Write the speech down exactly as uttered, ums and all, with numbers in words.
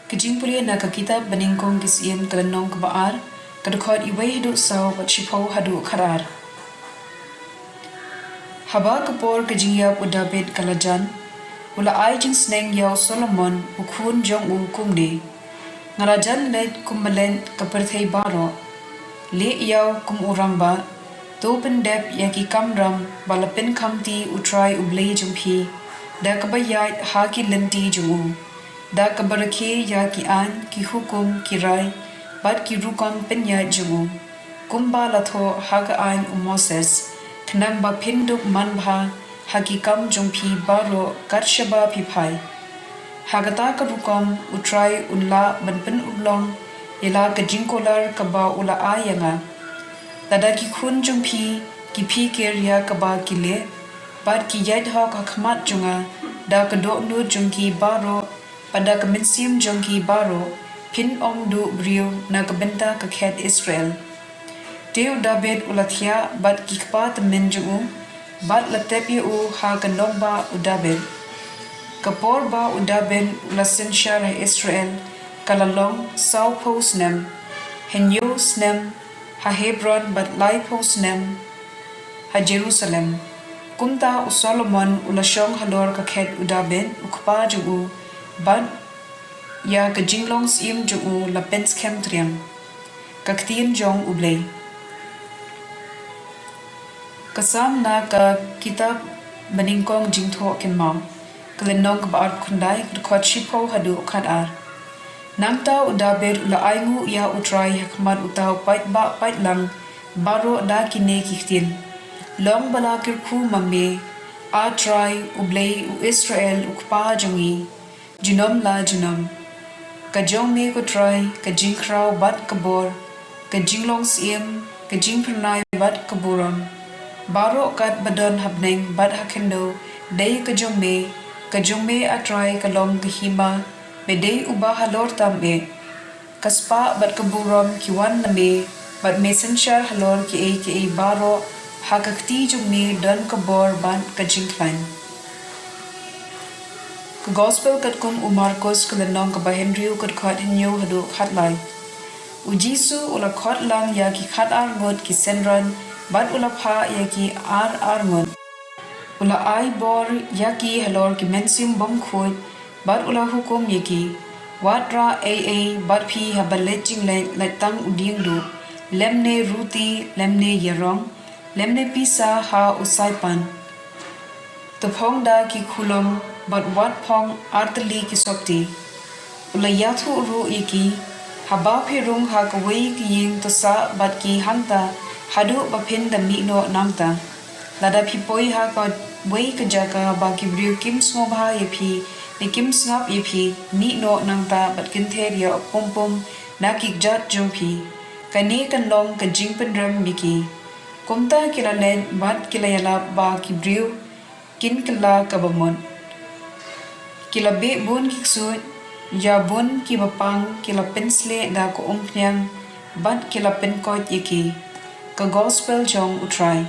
Ka jingpule na ka kitab Banyngkong ki Syiem ka lynnong kaba ar, ka dkhot uwei haduh saw bad shiphew haduh khatar. Haba ka por ka jingïap u Dabid ka la jan, u la ai jingsneng ïa u Solomon u khun jong u kumne: Nga la jan leit kum ba leit ka pyrthei baroh. Leh ïa u kum u rangbah, to pyndep ïa ki kamram ba la pynkhamti U Trai U Blei jong phi da kaba ïaid ha ki lynti jong u, da kaba rakhe ïa ki aiñ, ki hukum, ki rai bad ki rukom pynïaid jong u, kumba la thoh ha ka aiñ u Moses, khnang ba phin dup manbha ha ki kam jong phi baroh kat shaba phi phai. Ha kata ka rukom U Trai un lah ban pynurlong ïa la ka jingkular kaba u la ai ïa nga. Lada ki khun jong phi ki phikir ïa kaba ki leh bad ki ïaid hok ha khmat jong nga da ka dohnud jong ki baroh bad da ka mynsiem jong ki baroh, phin ym duh briew na ka bynta ka khet Israel. Te u Dabid u la thiah bad ki kpa tymmen jong u, bad la tep ïa u ha ka nongbah u Dabid. Ka por ba u Dabid u la synshar ha Israel ka la long sawphew snem: hynñiew snem ha Hebron bad laiphew snem ha Jerusalem. Kumta u Solomon u la shong halor ka khet u Dabid u kpa jong u, bad ïa ka jinglong syiem jong u la pynskhem triang. Ka ktien jong U Blei. Ka Salm na ka kitab Banyngkong Jingthoh Kynmaw, ka lynnong kaba arphew khyndai, ka dkhot shiphew haduh khatar. Nangta u Dabid u la ainguh ïa U Trai ha khmat uta u paidbah paidlang baroh da kine ki ktien: Long ba la kyrkhu ma me, A Trai, U Blei u Israel u Kpa jong ngi, junom la junom. Ka jong me, ko Trai, ka jingkhraw bad ka bor, ka jinglong syiem, ka jingphyrnai bad ka burom. Baroh katba don ha bneng bad ha khyndew dei ka jong me. Ka jong me, A Trai, ka long ka hima, me dei uba halor tam eh. Ka spah bad ka burom ki wan na me, bad me synshar halor kiei kiei baroh. Ha ka kti jong me don ka bor bad ka jingkhlaiñ. Ka Gospel katkum u Markos, ka lynnong kaba hynriew, ka dkhot hynñiew haduh khatlai. U Jisu u la khot lang ïa ki khatar ngut ki synran bad u la phah ïa ki ar ar ngut. U la ai bor ïa ki halor ki mynsiem bymkhuid, bad u la hukum ïa ki: Wat rah ei ei bad phi haba leit jingleit, lait tang u diengduh, lymne ruti, lymne ïarong, lymne pisa ha u saipan. To phong da ki khulom, bad wat phong artylli ki sopti. U la ïathuh ruh ïa ki: Haba phi rung ha kawei ka ïing, to sah bad ki hangta haduh ba phin da mih noh nangta. Lada phi poi ha kawei ka jaka ba ki briew kim sngewbha ïa phi ne kim sngap ïa phi, mih noh nangta bad kynther ïa u pum pum na ki kjat jong phi. Kane kan long ka jingpynrem ïa ki. Kumta ki la leit bad ki la ïalap ba ki briew kin kylla kaba mut. Ki la beh bun ki ksuid, ïa bun kiba pang ki la pynsleh da ka umphniang, bad ki la pynkoit ïa ki. Ka Gospel jong U Trai.